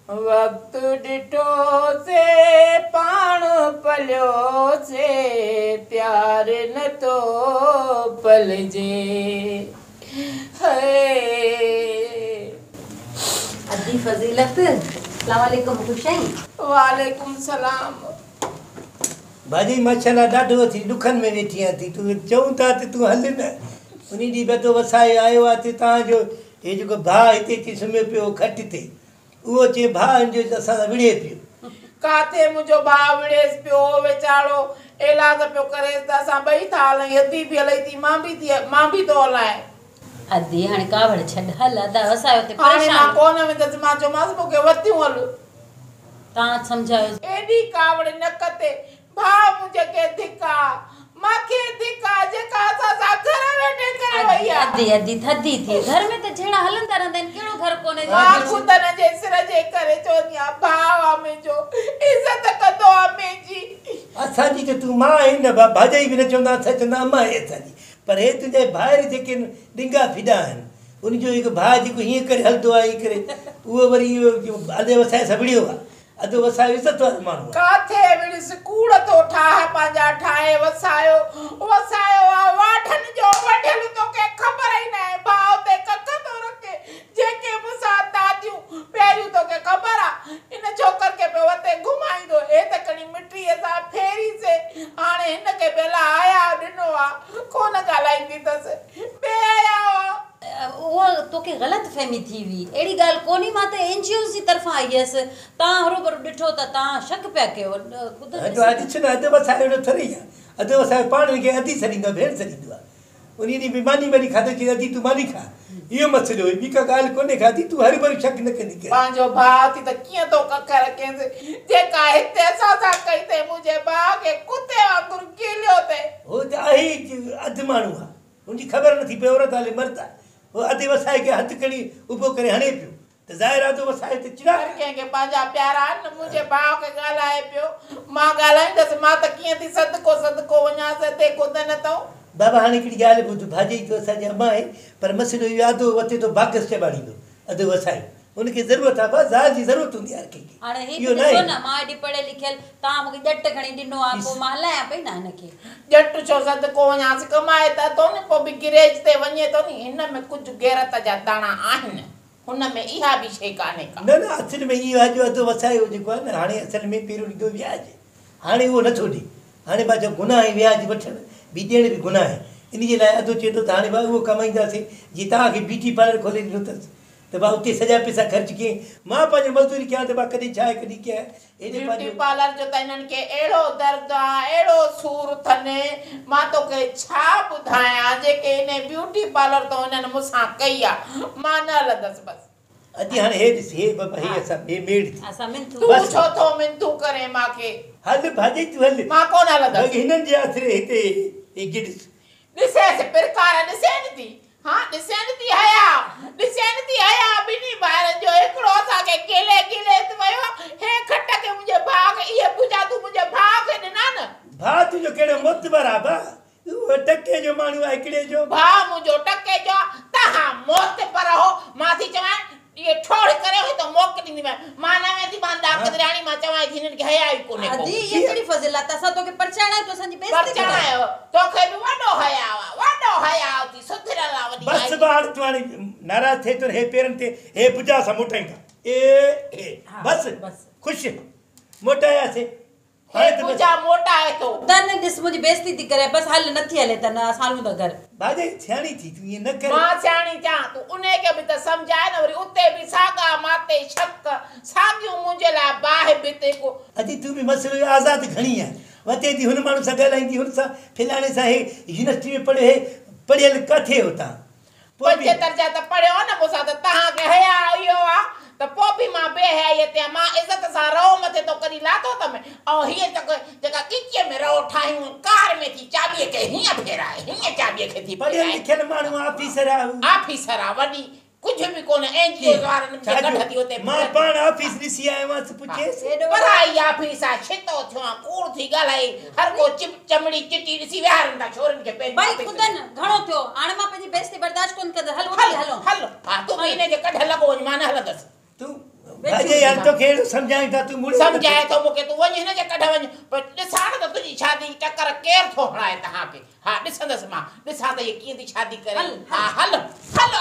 وقت ڏٺوسي پاڻ پليوسي پيار نه ٿو پلجي هي. ادي فضيلت سلام عليڪم خوش آهين. وعليڪم سلام. ڀاڄائي ماشاءالله ڏاڍو اٿي ڏکن ۾ ويٺي آهين ٿي تون چئون ٿا ته تون هل نه انهي ڏينهن به ادو وسايو آيو آ ته توهان جو هي جيڪو ڀاء هتي اچي سمهيو پيو هو کٽ تي اهو چئي ڀاء هن جو اسان سان وڙهي پيو. ڪاٿي منهنجو ڀاء وڙهيس پيو هو ويچارو ايلاز پيو ڪريس ته اسان ٻئي ٿا هلئين ادي به هلئي ٿي مان به ٿي مان به ٿو هلائين. ادي هاڻي ڪاوڙ ڇڏ هل ادا وسايو تي هاڻي مان پريشان. ڪونه ويندس مان چيومانس مون کي وتيون هل. تان سمجهايوس. ايڏي ڪاوڙ نڪ تي ڀاء منهنجي کي ڌڪا، مان کي ڌڪا، جيڪا اسان سان گهر ويٺي ڪري وئي آ. ادي ادي ٿڌي ٿي، گهر ۾ ته جهيڙا هلندا رهندا آهن، ڪهڙو گهر ڪونهي مان جنهن ۾. خدن جي سر جي ڪري چوندي آن، ڀاء آ منهنجو، عزت ڪندو آ منهنجي. اسان جي ته تون ماء آهين نه ڀاء، ڀاڄائي به نه چوندا اسان چوندا امان آهي اسان جي، پر هي تنهنجا ڀائر جيڪي آهن ڏنگا ڦڏا آهن، ان جو هڪ ڀاء جيڪو هيئن ڪري هلندو آهي هيئن ڪري اهو وري اهو ادي وسائي سان وڙهيو آ. ادو وسايو عزت وارو ماڻهو آهي. ڪاٿي وڙهيس ڪوڙ ٿو ٺاهه پنهنجا ٺاهي وسايو وسايو آ واڍن جو وڍيل توکي خبر ئي ناهي ڀاء تي ڪک ٿو رکي جيڪي مون سان داديون پهريون توکي خبر آ ان ڇوڪر کي پيو وتي گهمائيندو هي ته کڻي مٽيء سان ڦيري سي هاڻي هن کي به الاء حياء ڏنو آ ڪونه ڳالهائيندي ٿس بي حياء آ. اها توکي غلط فهمي ٿي هئي. اهڙي ڳالهه ڪونهي مان ته اين جي اوز جي طرفان آئي هيس. توهان هروڀرو ڏٺو ته توهان شڪ پيا ڪيو. خود ادو آ ڏس نه ادو وسايو اهڙو ٿوري آ. ادو وسايو پاڻ هن کي ادي سڏيندو آ ڀيڻ سڏيندو آ. انهي ڏينهن به ماني ٻاني کاڌو چيس ادي تون ماني کاء. اهو مسئلو هو ٻي ڪا ڳالهه ڪونهي ڪا ادي تون هروڀرو شڪ نه ڪندي ڪر. پنهنجو ڀاء ٿي ته ڪيئن ٿو ڪک رکينس. جيڪا هتي اسان سان ڪئي اٿئي منهنجي ڀاء کي ڪتي وانگر گهليو اٿئي. هو ته آهي ئي اڌ ماڻهو آ. هن جي خبر نٿي پئي عورت هلي مرد آهي. هو ادي وسائي کي هٿ کڻي اڀو ڪري هڻي پيو ته ظاهر آ ادو وسايو ته چڙا. هر ڪنهن کي پنهنجا پيارا آهن نه منهنجي ڀاء کي ڳالهائي پيو مان ڳالهائيندس مان ته ڪيئن ٿي صدقو صدقو وڃانس ادي خود نه تون. بابا هاڻي هڪڙي ڳالهه ٻڌ ڀاڄائي تو اسان جي امان آهي پر مسئلو اهو آ ادو وتي ٿو باڪس چٻاڙيندو ادو وسايو ان کي ضرورت آ ڀاء زال جي ضرورت هوندي آ هر ڪنهن کي هاڻي هي اهو به ناهي. ڏسو نه مان ايڏي پڙهيل لکيل توهان مون کي ڄٽ کڻي ڏنو آ پوء مان هلايان پئي نه هن کي. ڄٽ ڇو صدقو وڃانس ڪمائي ته اٿو ني پوء به گريج تي وڃي ٿو ني هن ۾ ڪجهه غيرت جا داڻا آهن هن ۾ اها به شيء ڪانهي ڪا. نه نه اصل ۾ اهو آهي جو ادو وسايو جيڪو آهي نه هاڻي اصل ۾ پهريون ڏيندو وياج هاڻي اهو نٿو ڏي هاڻي مان چيو گناهه آهي وياج وٺڻ به ڏيڻ به گناهه آهي ان جي لاء ادو چئي ٿو ته هاڻي ڀاء اهو ڪمائينداسين جي توهان کي بيوٽي پارلر کولي ڏنو اٿس ته ڀاء اتي سڄا پئسا خرچ ڪيئين مان پنهنجو مزدوري ڪيان ته ڀاء ڪڏهن ڇا آهي ڪڏهن ڪيئن آهي هيڏي بيوٽي پنهنجو. پارلر جو ته هنن کي اهڙو درد آ اهڙو سور ٿن مان توکي ڇا ٻڌايان جيڪي انهي بيوٽي پارلر تون هنن مون سان ڪئي آ مان نه هلندس بس. ادي هاڻي هي ڏس هي بابا هي اسان هي ميڙ ٿي. اسان منٿون. تون ڇو ٿو منٿون ڪرين مان کي. هل ڀاڄائي تون هل. مان ڪونه هلندس. باقي هنن جي آسري هتي هي گڏس. ڏسيس پرڪار ڏسين ٿي ها ڏسين ٿي حياء ڏسين ٿي حياء ٻنهي ڀائرن جو هڪڙو اسان کي گهلي گهلي ته ويو هي کٽ کي منهنجي ڀاء کي اهي پوڄا تون منهنجي ڀاء کي ڏنا نه. ڀاء تنهنجو ڪهڙو معتبر آ ڀاء اهو ٽڪي جو ماڻهو آ هڪڙي جو. ڀاء منهنجو ٽڪي جو آ تهان معتبر هو مان ٿي چوانء اهي ٺوڙهه ڪري هئي ته موڪلينديمانء. مان نه ويندي مان ڏاڪدرياڻي مان چوانء ٿي هنن کي حياء ئي ڪونهي ڪو. ادي اها ڪهڙي فضيلت اسان توکي پرچائڻ آيو تون اسان جي بيعزتي پرچائڻ ڪرين. آيو توکي به وڏو حياء آ وڏو حياء اٿي سڌريل آ وڏي بس آئي. به هاڻي تون هاڻي ناراض ٿئي ٿو هي پيرن تي هي بجا اسان موٽايون ٿا اي هي بس خوش موٽاياسين. هي پوڄا موٽائي ٿو. تن ڏس منهنجي بيعزتي ٿي ڪري بس هل نٿي هلي ته نه اسان هلون ٿا گهر. ڀاڄائي سياڻي ٿي تون ائين نه ڪر. مان سياڻي ٿيان تون انهي کي به ته سمجهاء نه وري اتي به ساڳا ماتي شڪ ساڳيون منهنجي لاء باهه ڀت هڪ. ادي تون به مسئلو اهو آزاد گهڻي آهين وتي ٿي هن ماڻهو سان ڳالهائيندي هن سان فلاڻي سان هي يونيورسٽي ۾ پڙهيو هي پڙهيل ڪاٿي هو تان پوء پنج به. درجا ته پڙهيو نه مون سان ته تهان کي حياء اهو آ ته پوء به مان بي حيائيء تي آن مان عزت سان رئو مٿي تو ڪڏهن لاٿو اٿم ۽ هيء ته جيڪا ڳچيء ۾ رئو ٺاهيون ڪار ۾ ٿي چاٻيء کي هيئن ڦيرائي هيئن چاٻيء کي ٿي پڙهيل ڦيرائي. لکيل ماڻهو آ آفيسر آ هو. آفيسر آ وڏي ڪجهه به ڪونه اين جي اوز وارن جي ڇا جو ڪڍ ٿي اتي مان ڦرندي. پاڻ آفيس ڏسي آيو آهيان پڇيس. پرائي آفيس آ ڇتو ٿيو آن ڪوڙ ٿي ڳالهائي هر ڪو چپ چمڙي چٽي ڏسي ويهارين ٿا ڇورين کي پنهنجي ڀائي آفيس ۾. خدن گهڻو ٿيو هاڻي مان پنهنجي بيعزتي برداشت ڪونه ڪندس هل اٿي هل هلون. هل ها تون به انهي جي ڪڍ لڳو وڃ مان نه هلندس. تون ڀاڄائي يار توکي اهڙو سمجهايون ٿا تون مڙئي سمجهائي ٿو مونکي تون وڃ هن جي ڪڍ وڃ پر ڏسان نه ته تنهنجي شادي جي ٽڪر ڪير ٿو هڻائي توهان کي ها ڏسندس مان ڏسان ته هيء ڪيئن ٿي شادي ڪري ها هل هل.